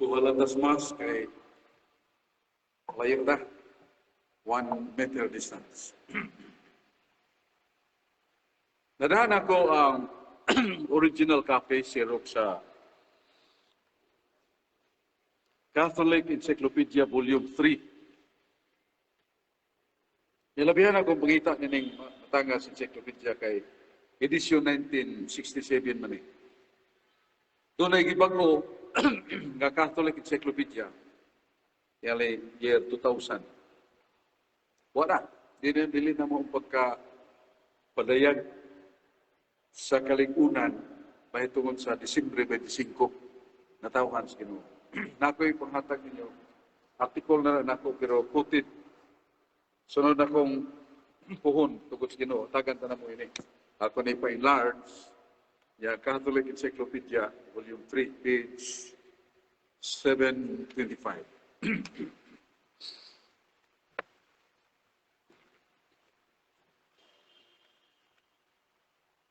Duha lang tas mask kay layo ta. 1 meter distance. Nadahan ako ang original copy xerox sa Catholic Encyclopedia Volume 3. Nilabihan ako pangita nining matanga sa encyclopedia kay edisyon 1967 man eh. Dunay gibag-o nga Catholic Encyclopedia yali year 2000. Wala. Dili dili na mo pagka padayag sa kaligunan mahitungod sa Disyembre 25, natawhan sa Ginoo. Nako'y panghatag ninyo. Article na nako pero quoted. Sunod akong puhon tungod sa Ginoo. Tagan ta na mo ini. Ako ni pa-enlarge ya Catholic Encyclopedia Volume 3, page 725.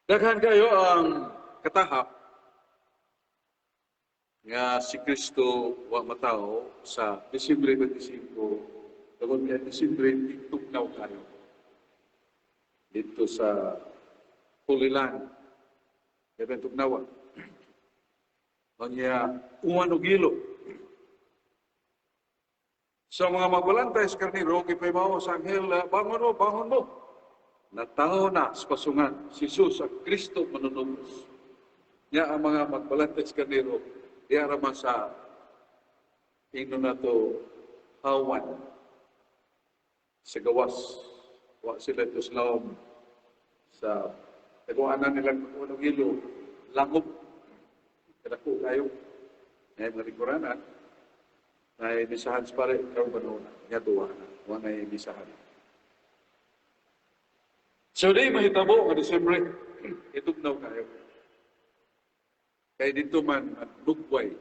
Daghan kayo ang katahap nga si Kristo wa matawo sa Disyembre 25 tungod kay Disyembre tigtugnaw kayo dito sa Holy Land. Kaya tugnawa. Kanya uwan og ilo. Sa mga magbalantay sa karniro, gipahibalo sa anghel, "Bangon mo, bangon mo. Natawo na sa pasungan si Jesus ang Kristo manunubos." Nya ang mga magbalantay sa karniro, diya raman sa ingno na to hawan sa gawas. Wa sila ito sa lawom sa taguanan nilang uwan og ilo, langop. Kadako kayo. Ngayon mga lingkuranan, na misahan sa pare, karon ba noon, nga duwa na, wa na misahan. So di mahitabo nga Disyembre, itugnaw kayo. Kay dito man lugway,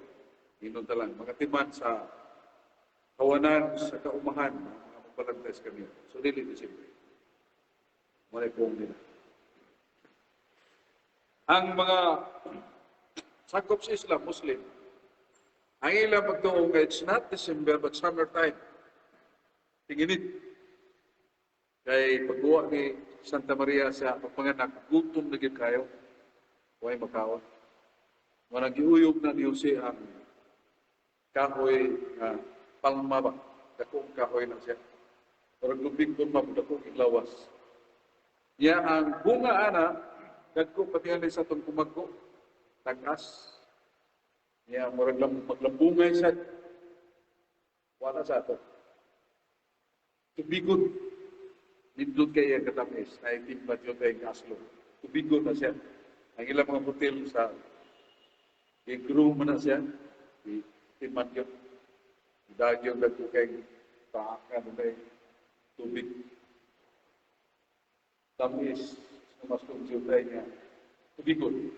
inon talang, mga timan sa kawanan, sa kaumahan, mga magbalantay sa kami. So dili Disyembre. Muna pong nila. Ang mga sakop sa Islam, Muslim, ang ilang pagtuo nga it's not December but summertime. Tinginit. Kay pagbuwa ni Santa Maria sa pagpanganak, gutom na gyud kayo. Way makaon. Manang giuyog na ni Jose ang kahoy nga palma ba? Dakong kahoy na siya. Parang lubig ko pa, dakong lawas. Niya ang bunga ana, dagko pati sa atong kumagko, tagas. Niya murag maglambungay sa wala sa ato. Tubigon. Nindot kay ang katamis, na itimba yun kay kaslo. Tubigon na siya. Ang ilang mga hotel sa i-groom na siya. Timan yun. Dagyo dagko kay takan na tubig. Tamis, mas kung niya. Tubigon.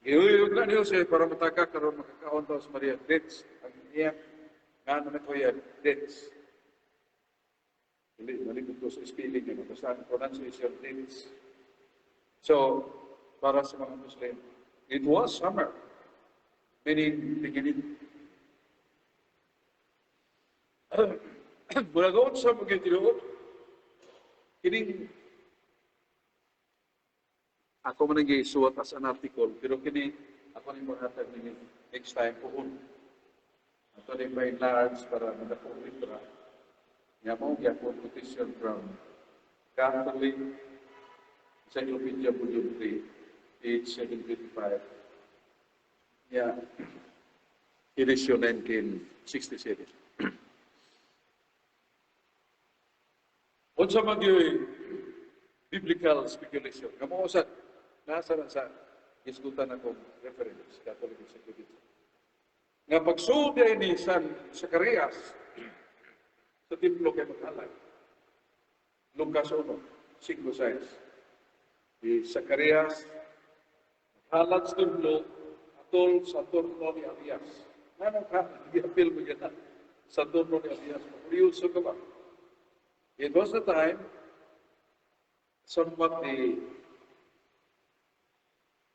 Giuyog na niyo siya para mataka karon makakaon daw sa Maria. Dates. Ang iya, nga naman ko yan, dates. Dili, malimot ko sa spelling niya. Basta ang pronunciation, dates. So, para sa mga Muslim, it was summer. Meaning, beginning. Murag sa mga tinuod, kining ako man ang gisuwat as an article, pero kini ako ni maghatag ninyo next time puhon. Ato ni by large para madako libra. Nga mo gyapon quotation from Catholic Encyclopedia Volume 3, page 725. Yeah. Edition 1967. Unsa man gyud biblical speculation? Kamo usad nasa na sa isgutan akong reference, Catholic Encyclopedia. Nga pagsulti ni San Zacarias sa templo kay maghalad. Lucas 1, 5, 6. Di Zacarias maghalad sa templo atol sa turno ni Abias. Ngano ka giapil mo yan sa turno ni Abias? Kuryoso ka ba? It was the time somewhat the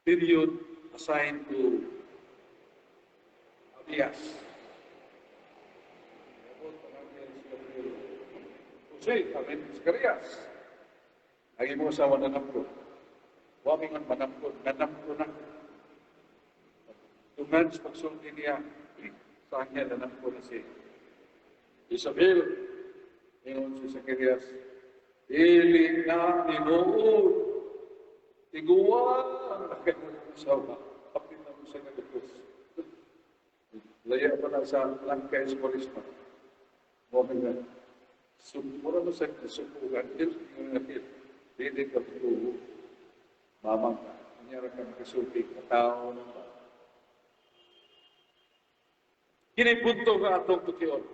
period assigned to Abias. Jose, I mean, Zacarias, ang imong asawa nanamko. Wa mingon manamko, nanamko na. Tungan sa pagsulti niya sa anghel, nanamko na si Isabel. Ingon si Zacarias, "Dili na tinuod. Tiguang na kaayo akong asawa. Hapit na mo sa kagapos." Laya pa na sa langkay sa Kwaresma. Mo nga. Mura mo sa sukugan, il, yung il, dili ka tuo. Mamang ka. Kunyara ka makasulti, katao ng ba. Kini punto nga atong tukion.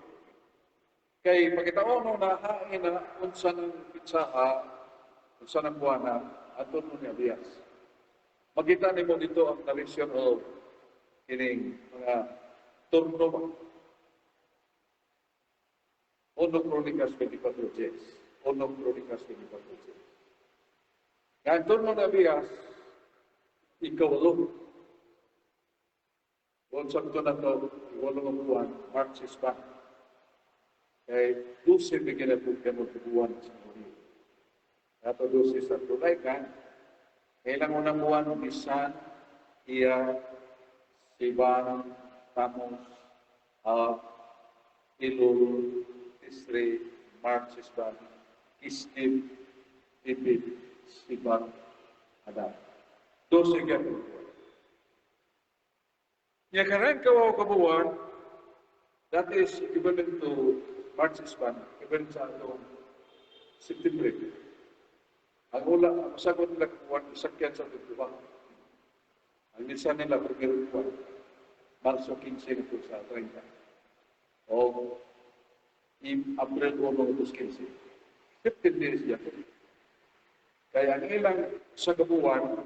Kay pagkitaon nung nahain na unsa ng pitsaha, unsa ng buwana, aton mo ni Abias. Makita nimo dito ang narration of kining mga turno ba? 1 Crónicas 24:10. 1 Crónicas 24:10. Nga ang turno ni Abias, ikawalo. Kung sakto na to, iwalo nga buwan, March is back. Kay 12 bigyan na po kayo buwan sa muli. Ato 12 sa tulay ka, kailang unang buwan, Nisan, Iya, Sivan, Tammuz, Ab, Elul, Tisri, March is back, Kislev, Tebet, Sivan, Adar. 12 kaya buwan. Nya karang kawaw kabuwan, that is equivalent to March is one, equivalent sa atong September. Ang ula, ang masagot nila kabuwan, isakyan sa atong duha. Ang minsan nila, primero buwan, Marso 15 ito sa 30. O April 1 ito 15. 15 days yan. Kaya ang ilang sa kabuwan,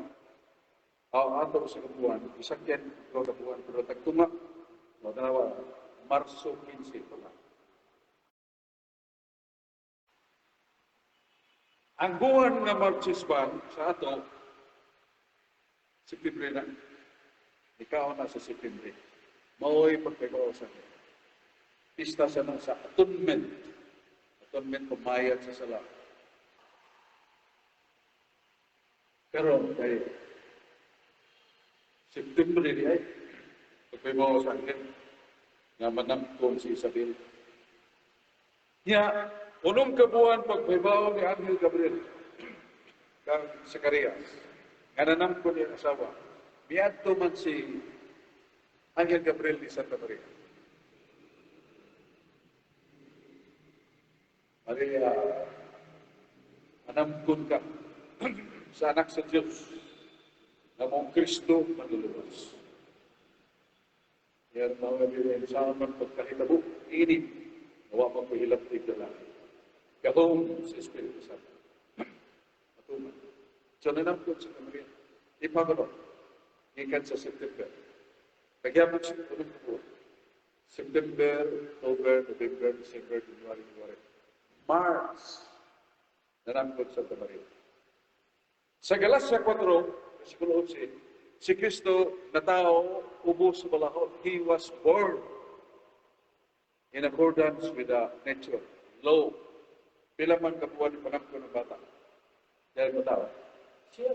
o ato sa kabuwan, isakyan ito kabuwan, pero tagtunga, o dalawa, Marso 15 ito na. Ang buwan nga March 1 sa ato, September na. Ikaw na sa September. Mao'y pagpagawa sa akin. Pista sa nang sa atonement. Atonement, pumayat sa sala. Pero kay September di ay, pagpagawa sa akin, nga manamkon si Isabel. Niya, unong kabuan pagpagawa ni Angel Gabriel kang Zacarias, nga nanamkon niyang asawa, miadto man si Angel Gabriel ni Santa Maria. Maria, anamkon ka sa anak sa Diyos, na mong Kristo manluluwas. Yan mga bilin, sa man pagkahitabo, ini, nawa magpahilap tig lalaki. Gahom sa Espiritu Santo. Matuman. So nanamkon sa Maria. Ipagano, gikan sa September. Pagyapon sa unong buwan. September, October, November, December, January, February. March, nanamkon sa Santa Maria. Sa Galatia 4, versikulo 11, si Kristo natao ubos sa balakod. He was born in accordance with the nature, law. Pila man kabuan ni panamkon ng bata. Dahil matao. Siya.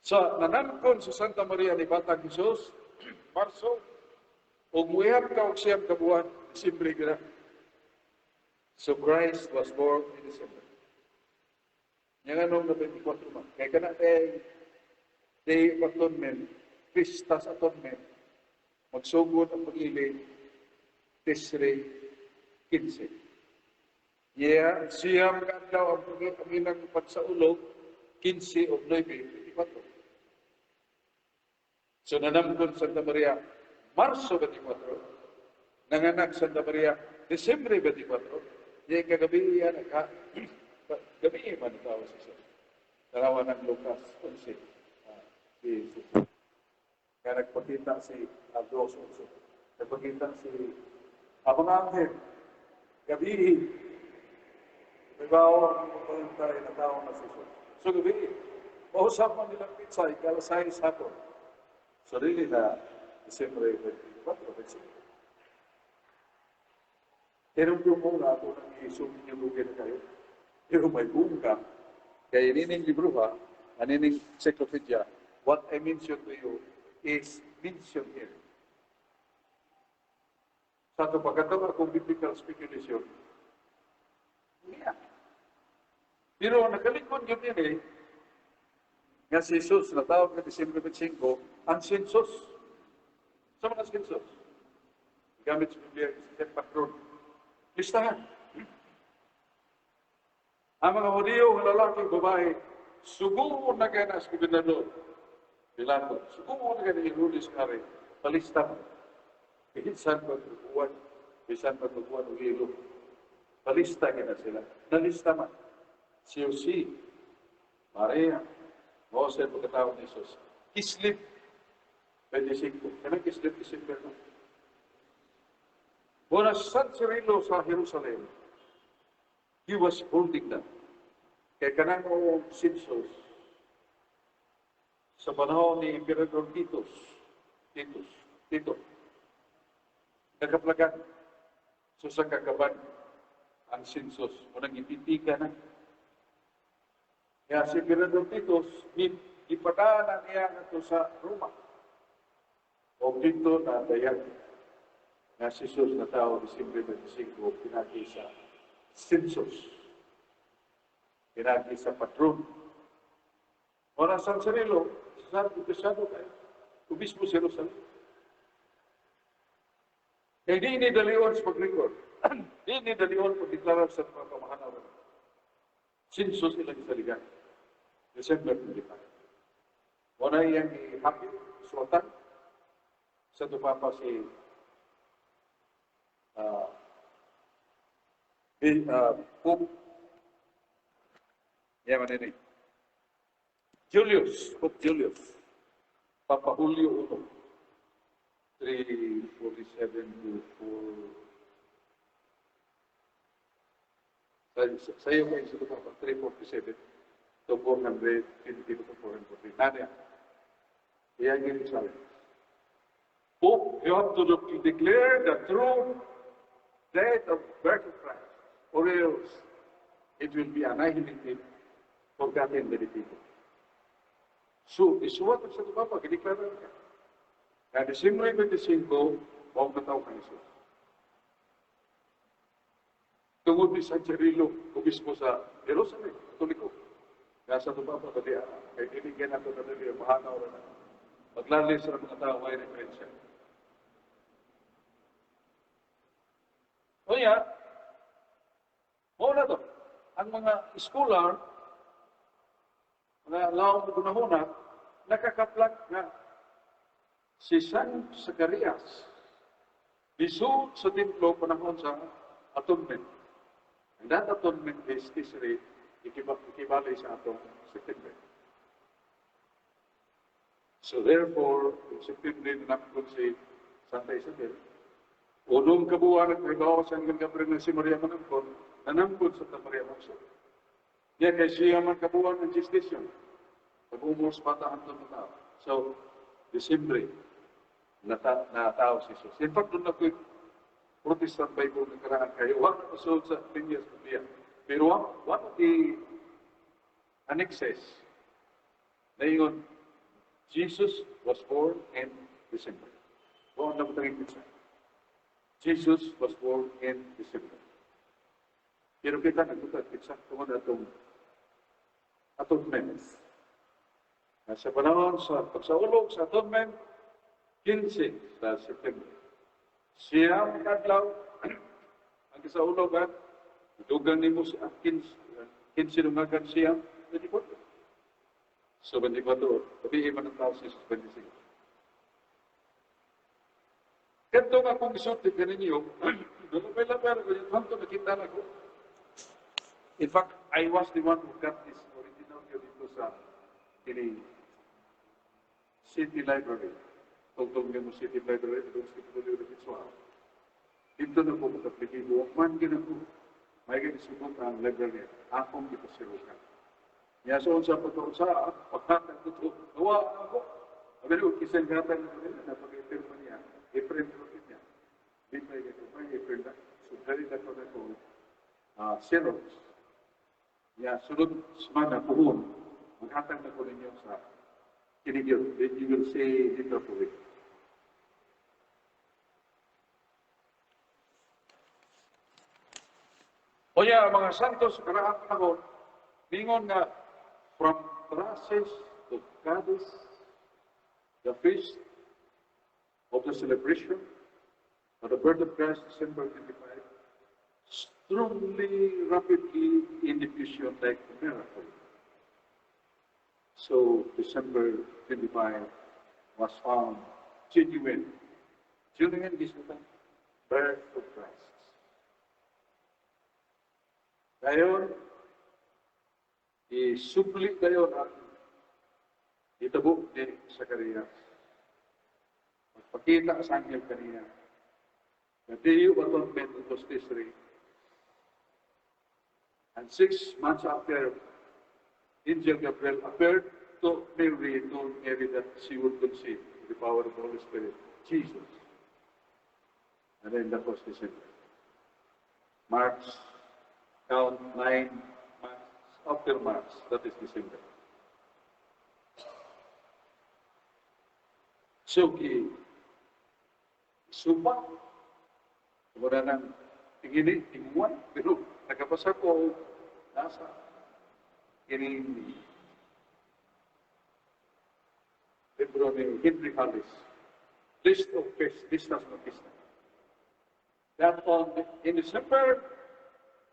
So, nanamkon sa Santa Maria ni Batang Jesus, Marso, ug muihap ka og siyam kabuan, Disyembre gina. So Christ was born in December. Nya nganong na 24 man. Kaya kana kay Day of Atonement, Christus Atonement, magsugod ang pag-ili, Tisri 15. Yeah, siyam kaadlaw ang ang ilang pagsaulog, 15 o 9, 24. So nanamkon Santa Maria, Marso 24, nanganak Santa Maria, Disyembre 24, di kagabi yan, gabi man itaw si Jesus. Tarawan ng Lucas 11, si Jesus. Kaya nagpakita si 2:11. Nagpakita si ang mga anghel, gabi, may bawo ang magpahintay na tao na si Jesus. So gabi, pausapan nilang pizza, ikalasay sa hapon. Sarili na Disyembre 24, 25. Pero mo nga ako nang isulti niyo lugay na kayo. Pero may bunga. Kaya inining libruha, anining encyclopedia, what I mentioned to you is mentioned here. Sa ito pagkatong akong biblical speculation, niya. Pero nakalikod yun ini, nga si Jesus, natawag na December 25, ang census. Sa mga census. Gamit sa Biblia, sa patron. Listahan. Ang mga Hudiyo, nga lalaki, babae, suguon na kaya na sa gobernador Pilato, suguon na kaya ni Herodes kare, palista mo. Bisan pagbubuan, bisan pagbubuan o hilo. Palista kaya na sila. Nalista man. Si Jose, Maria, Jose, pagkatawag ni Jesus. Kislev, 25. Kanang Kislev, December no? Muna San Cirilo sa Jerusalem, he was holding them. Kaya kanang o census, sa panahon ni Emperador Titus, Tito, nagaplagan. So sa kagaban, ang census, unang ititika na. Kaya si Emperador Titus, ipadala niya ito sa Roma. O dito na dayag nga si Jesus na tao Disyembre 25 pinagi sa census. Pinagi sa patron. Ora San Cirilo, San Pesado kayo. Obispo sa Jerusalem. Kaya di ni dalion sa pag-record. Di ni dalion pagdeklara sa mga pamahanaw. Census ilang saligan. December 25. Wala iyang ihapit, suwatan, sa papa si Pope yeah, man ini. Julius, Pope Julius. Papa Julio I. 347 to 4. Sa iyo kayo sa Papa, 347 to 420 to 440. Nanya. Iyan yung sabi. Pope, you have to declare the true date of birth of Christ, or else it will be annihilated, forgotten by the people. So, isuwat ang sa Papa, gideklara niya. Kaya December 25, huwag na tao kang Jesus. Tungod ni San Cirilo, obispo sa Jerusalem, Katoliko. Kaya sa Papa, pati, kay dili nato na dili, mahanaw na. Maglalis sa mga tao ay referensya. O niya, mao na to. Ang mga scholar, mga laong gunahuna, nakakaplak nga si San Zacarias lisod sa templo panahon sa atonement. And that atonement is Tisri, ikibali sa atong September. So therefore, in September nanakot si Santa Isabel, unong kabuwan at trabaho sa Anghel Gabriel na si Maria manangkon, nanangkon sa Santa Maria Magso. Niya kay siya man kabuwan ng gestation. Pag-umos bata ang na tao. So, Disyembre, natao si Jesus. In fact, doon na ko'y Protestant Bible na karaan kayo. Wala na masulod sa linyas Biblia. Pero one of the annexes, na ingon, Jesus was born in December. Buon na butang pizza. Jesus was born in December. Pero kita nagbutat pizza tungod atong atonement. Na sa panahon sa pagsaulog sa atonement, 15 sa September. Siya ang kadlaw, ang kasaulog at dugang nimo sa 15, 15 lungagan siya, 24. So 24, tabihin man ang tao si Jesus 25. Kadto nga akong isulti kaninyo, nalabay-labay ko yung tanto nakita na ko. In fact, I was the one who got this original yun dito sa kini City Library. Tugtong mo City Library, itong City Library dito. Dito na ko makapligi. Man gina ko. May ginisugot ang library. Akong ipasirukan. Niya so sa pagkaunsa, paghatag ko ito, nawa ako. Sabi ko, kisang hatag na nila, na pag-ipirma niya, i-print ko niya. Di pa ito, may i-print na. So, dali na ko Xerox. Ya, sunod semana puhon, maghatag na ko ninyo sa kinigyo. Then you will say dito po it. O ya, mga santos sa karaang panahon, ningon nga from Traces to Cadiz, the feast of the celebration of the birth of Christ, December 25, strongly, rapidly in diffusion like a miracle. So December 25 was found genuine. Genuine is the birth of Christ. Ngayon, isubli kayo ang itabo ni Zacarias. Magpakita sa anghel kaniya. The Day of Atonement was history. And 6 months after, Angel Gabriel appeared to Mary, told Mary that she would conceive with the power of the Holy Spirit, Jesus. And then that was December. March, count 9 months after March, that is December. So, ki suba, wala nang tingini, tinguan, pero nagkapasa ko, nasa kining libro ni Henry Hollis, List of Feasts, Lista sa mga Pista. That in December,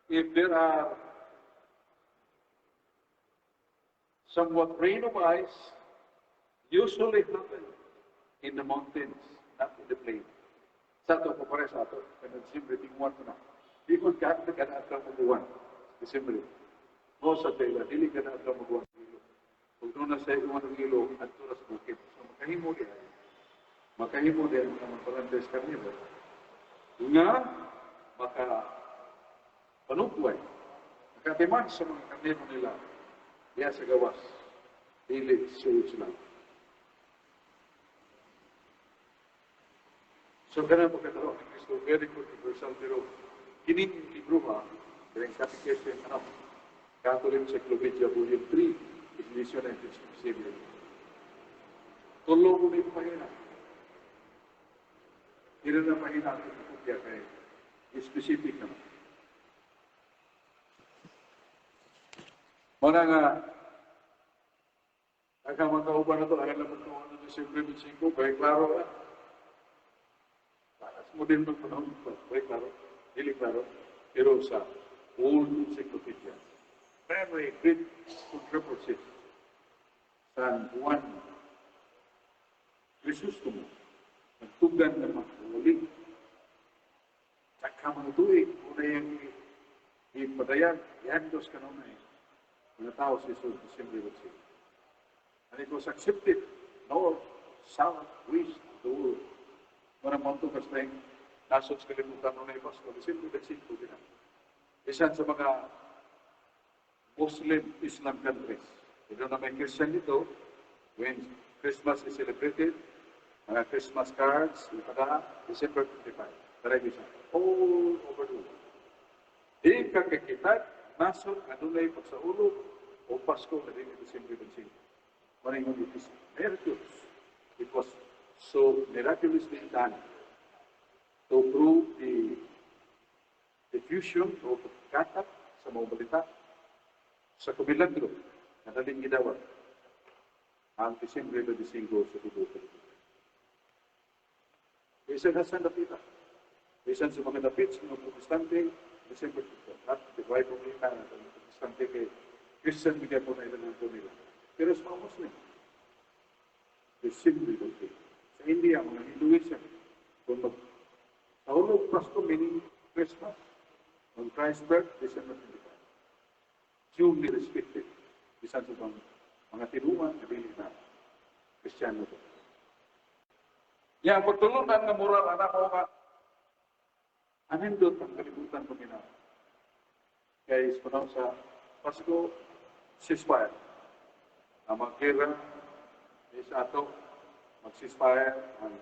if there are somewhat rain of ice, usually happen in the mountains, not in the plain. Sa ato, kupare sa ato, kaya December, tinguan ko na. Di ko ka na ato maguwan. December. No sa tela, dili ka na ato maguwan. Kung doon na sa iwan ng ilo, adto ra sa bukid. So makahimo di ay. Makahimo di ay mga magpalandes karnero. Nga, maka panugway. Makatiman sa mga karnero nila. Diya sa gawas. Dili suod sila. So, ganun pagkatao ni Kristo, very controversial, pero kining libro ha, kining Catechism, ano, Catholic Encyclopedia, Volume 3, Edition 1967. Tulo ko may pahina. Hindi na pahina ang kopya kay specific naman. Muna nga, ang mga kauban na ito, ayaw lang magtuwa ng December 25, kaya klaro na. Para sa modern panahon, kaya klaro, dili klaro, pero sa old encyclopedia, very great controversies. San Juan Crisostomo, nagtugan ng mga huli. Saka mga tuig, una yung ipadayag, iandos ka naman eh. Mga tao si Jesus, December 25. And it was accepted north, south, west of the world. Mga monto kasi nasod sa kalibutan noon ay Pasko, December 25 din. Bisan sa mga Muslim Islam countries. Ito na may Christian dito, when Christmas is celebrated, mga Christmas cards, ipada, December 25. Taray bisa. All over the world. Di ka kakita, nasod, adunay pagsaulog, o Pasko na din December 25. Maringon, it is miraculous. It was so miraculously done to prove the diffusion o pagkatat sa mga balita sa kumilagro na daling gidawat ang December 25 sa tibuok kalibutan. Bisan sa dapita. Bisan sa mga dapit sa mga Protestante, December 25. At di ba problema na sa mga Protestante kay Christian bigyan po na ilan po nila. Pero sa mga Muslim, December 25. Sa India, mga Hinduism, kung mag sa hulog Pasko, meaning Christmas, on Christ's birth, December 25. Duly respected. Bisan sa mga mga tinuman, dili na Kristiyano po. Yang pagtulunan nga moral, anak ko nga, anindot ang kalibutan paminaw. Kaya is sa Pasko, ceasefire. Ang mga gera, sa ato, mag-ceasefire ang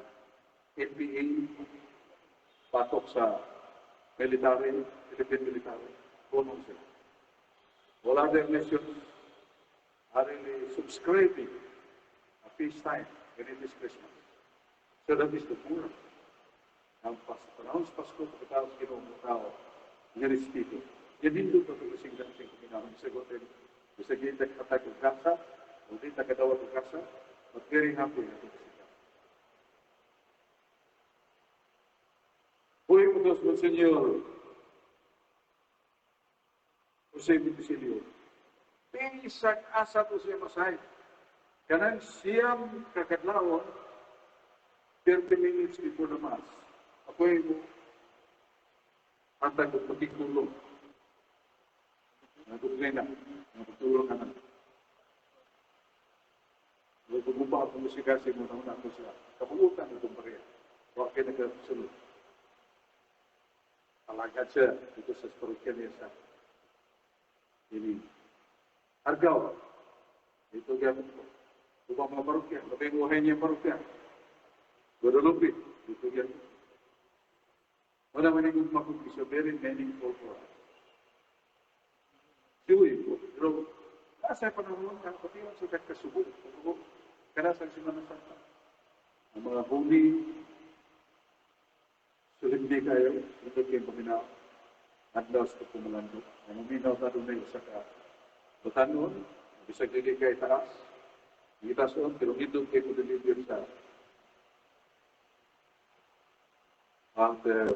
NPA, patok sa military, Philippine military. Punong sila. All other nations are really subscribing a peace time when it is Christmas. So that is the moral. Ang panahon sa Pasko, pagkatapos Ginoo mo tao, nirespeto. Yan hindi pa ito kasing dansing kuminahon. Sagutin, bisag di ta katag og grasa, o di ta kadawat og grasa, but very happy na ito kasing. Buhi po tos, Monsignor Jose Vitisilio. Bisag asa to siya masahe. Kanang 9 kakadlawon, 30 minutes before the Mass, ako yung hatag og pakigtulong. Nagdoktrina, nagtulong ka na. Nagbububa ako musika sa mo na ako sa kabuutan itong barya. Wa kay nagkasulod. Alagad siya dito sa parokya niya sa ini. Argao. Ito gamit ko. Upang mga parokya, labing uhay niya parokya. Guadalupe, dito gamit ko. Wala man yung makong is a very meaningful for us. Siwi ko. Pero, nasa panahon nga, pati yun sa kasubo. Kada sa Semana Santa. Ang mga huni, sulimbi kayo, ito kayo paminaw. Adlaw sa pumalando. Ang uminaw ta doon sa ka batanon, bisag dili kay taas. Gitason, pero nindot kay ko-deliver sa Pater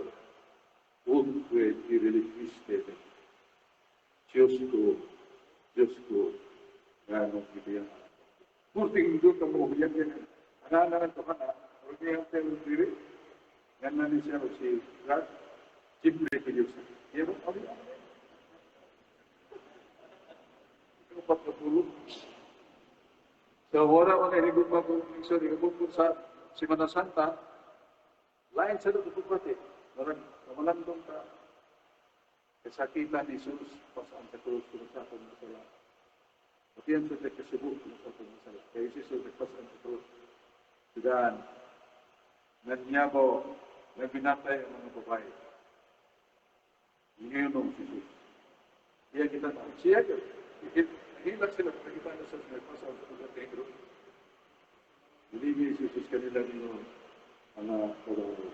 unque ti reliquiste, Diyos ko, Diyos ko, ganong ibigyan. Purting doon ka mo, yan yan. Ana to kana, porque ang pero diri, yan na ni siya si Brad, Jimmy Diyos. Yan mo, abi, abi. Ito pa kapulog. So, wala ko na hinigod pa kung sorry, kung sa Semana Santa, lain sa doon pati. Marang kamalandong ka. Kasakitan ni Jesus, pasaan sa krus kung sa akong masala. Pati yan sa kasibo kung sa akong masala. Kaya si Jesus nagpasaan sa krus. Sudan, nanyabo, nagbinatay ang mga babae. Ngayon si Jesus. Iya kita na. Siya yun. Hilak sila kung nakita na sa nagpasaan sa krus at krus. Hindi si Jesus kanila ninyo mga babae.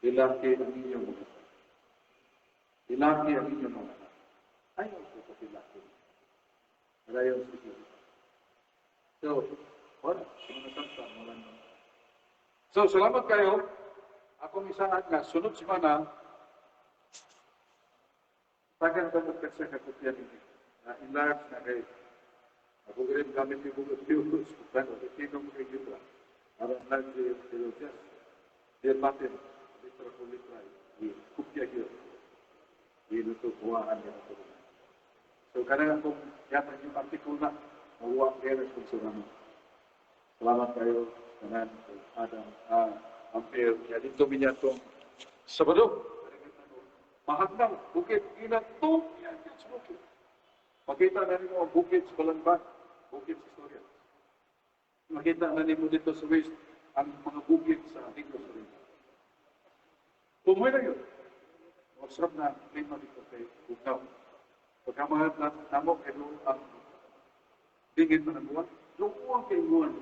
Ilaki ang inyong mga anak. Ilaki ang inyong mga anak. Ayaw ko papilaki. Ayaw si Jesus. So, wala. Semana Santa, wala na. So, salamat kayo. Akong isaad nga, sunod semana, tagang kamot ka sa kakopya ninyo. Na enlarge na kayo. Ako rin gamit yung mga views. Kung tinong kayo dito. Para enlarge yung pero just, dear Martin, litra ko litra, i-kopya yun. Inutukuhaan niya ito. So, kanang akong yata yung article na, mahuwa kayo sponsor namin. Salamat kayo, kanan, Adam, Ampere, kaya dito minya itong Sabado. Mahagnaw, bukid, inatong yan yun sa bukid. Makita na nimo ang bukid sa Balanban, bukid sa Istorya. Makita na nimo dito sa West, ang mga bukid sa Negros Oriental. Tumuloy na yun. Masarap na ang klima dito kay Bugnaw. Pagkamahat na namo, kay doon ang dingin man ang buwan, doon kay buwan.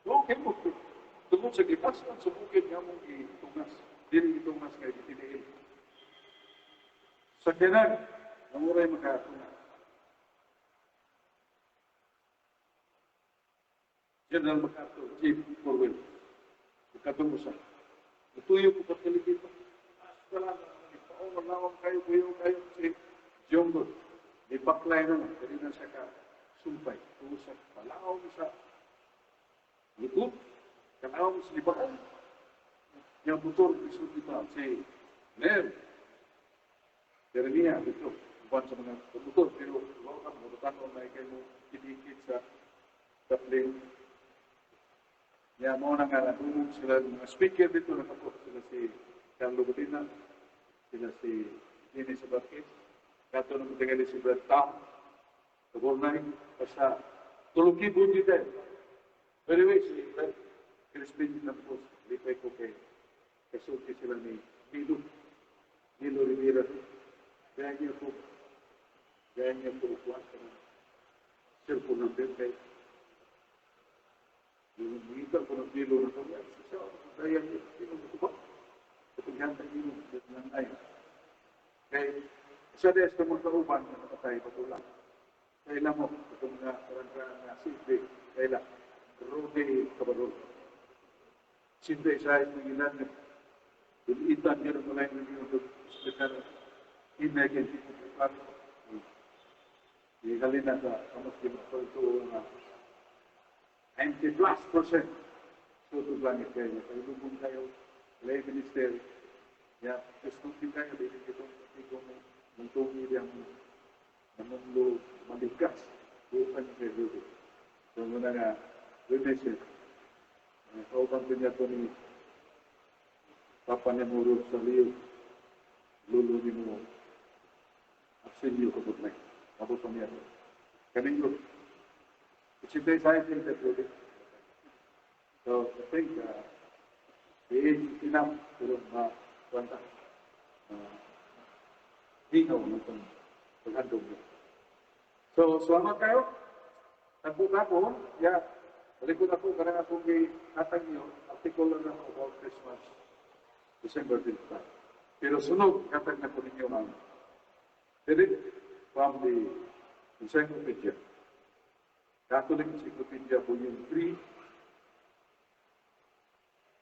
Doon kay bukid. Tungod sa gipasan sa bukid nga mong itungas. Dili itungas kay gitiniil. Sa kinan, nanguray makatungas. General MacArthur, Chief Corwin. Katong usa. Natuyo ko pagkaligid pa. Wala na, nagpaong kayo, kuyo kayo, si Jonggo. Di baklay na, dali na siya ka sumpay. Tungod sa palaong sa likod, kalaong sa libaong. Yang motor, isul kita, si Ner. Jeremia, dito, uban sa mga motor, pero wala ka, mga batanon na ikay mo kinikit sa kapling. Ya mo na nga nadungog sila mga speaker dito, nakapot sila si Carlo Godina, sila si Dennis Abarquez, kato nang tingali si Brad Tam, Taburnay, basta tuluki bunyi tayo. By the way, si Brad Crispin na po, lipay ko kay kasulti sila ni Nilo, Nilo Yung mangita ko ng kilo na kami, sa kaya kilo mo ba? Kapag nimo lang ay. Kay isa des ka mga kauban nga napatay patula. Kaila mo itong mga karangka nga silbi, kaila Rudy Cabarol. Sinte sa ng ilan nga Itan niya ng malay ng iyong ospital. Hinagin dito preparo. Ihalina sa kamos di ito nga 90+%. So, langit kayo. Kailubong kayo, lay minister. Ya, gusto din kayo, dili itong ikaw mo, mong diyang namumlo maligas. Bukan kay Rudy. So, muna nga, witness. Kauban ko niya to ni Papa ni Muro sa Leo. Lulo ni mo. Arsenio Kabutay. Tapos pa niya. Kaning yun. It's in I think that Rudy. So, I think the age is enough pero ma-kwanta. Hingaw ng itong paghandog niya. So, salamat kayo. Tagpo na ako. Yeah. Balikod ako, karang akong gihatag niyo, article lang ako about Christmas, December 25. Pero sunod, hatag na ko ninyo ang direct from the Encyclopedia. Catholic Encyclopedia, Volume 3,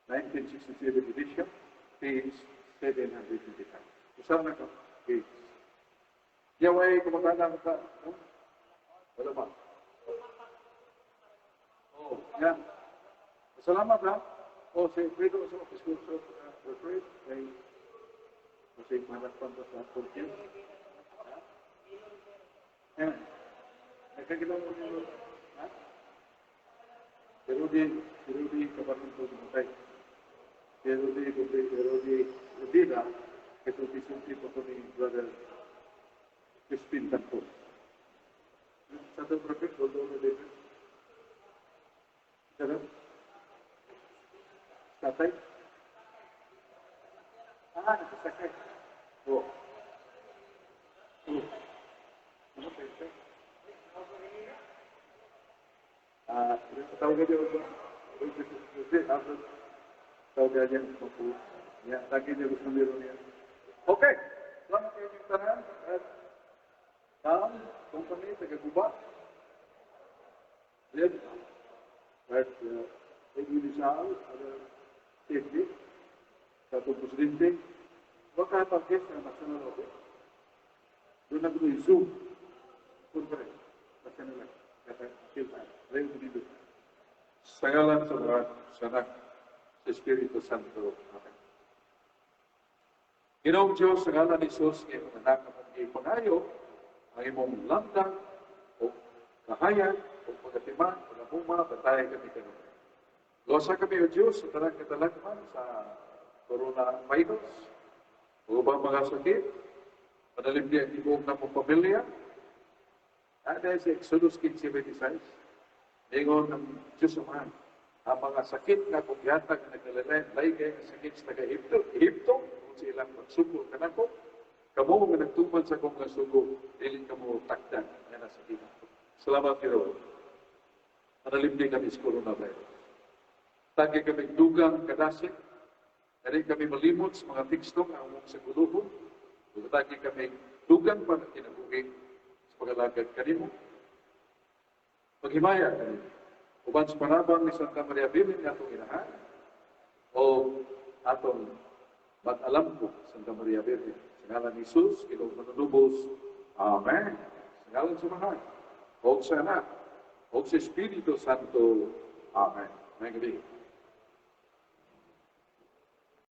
1967 edition, page 725. Usap na ka, page. Yaway, kumagana ka, no? Wala ba? Oh, yan. Salamat ha. Oh, si Fredo sa office ko sa Fred, kay kasi manakpan pa sa Turkey. Yan. Nagkakilala mo niyo, ha? Si Rudy, si Rudy Kabarunto Dumatay. Si Rudy, si Rudy Rubina, kasi bisunti po ko ni Brother Crispin Tanto. Sa ito, Prophet, Goldo Rodriguez. Sa Tatay? Ah, nakasakay. Oh. Oh. Ano pa ito? Ah, tawag niyo ba? Tawag niya po. Ya, lagi niya gusto meron niya. Okay. Salamat kayo yung tanan. At town, company, taga-guba. Then, at Rizal, other safety, sa itong presidente, baka pag-guest sa national office. Doon na yung Zoom conference. Basta nila. Kata, kilta. Reino Unido. Sa ngalan sa Amahan, sa Anak, sa Espiritu Santo. Amen. Ginoong Diyos, sa ngalan ni Jesus, nga imong anak among gipangayo, ang imong landang, o kahayag, o pagatiman, pagamuma, batay kami kanunay. Luwasa kami, O Diyos, sa tanang katalagman sa coronavirus, o ubang mga sakit, panalimdi ang tibuok na mong pamilya. Ada sa Exodus 15:26, ingon ng Diyos Amahan, ang mga sakit nga kung gihatag nga naglalayay nga sakit sa taga-Ehipto, Ehipto, kung sa ilang pagsugo kanako, kamo nga nagtuman sa akong mga sugo, dili kamo takdan nga nasa sakit. Salamat, Ginoo. Panalimdi kami sa coronavirus. Tagi kami dugang kadasig, dili kami malimot sa mga teksto nga among sa guluhon, tagi kami dugang pa nga kinabuhi sa pag-alagad kanimo. Paghimaya kanimo. Uban sa panabang ni Santa Maria Virgen nga atong inahan, o atong mag-alampo Santa Maria Virgen. Sa ngalan ni Jesus, Ginoong manunubos. Amen. Sa ngalan sa Amahan, o sa Anak, o sa Espiritu Santo. Amen. May gabi.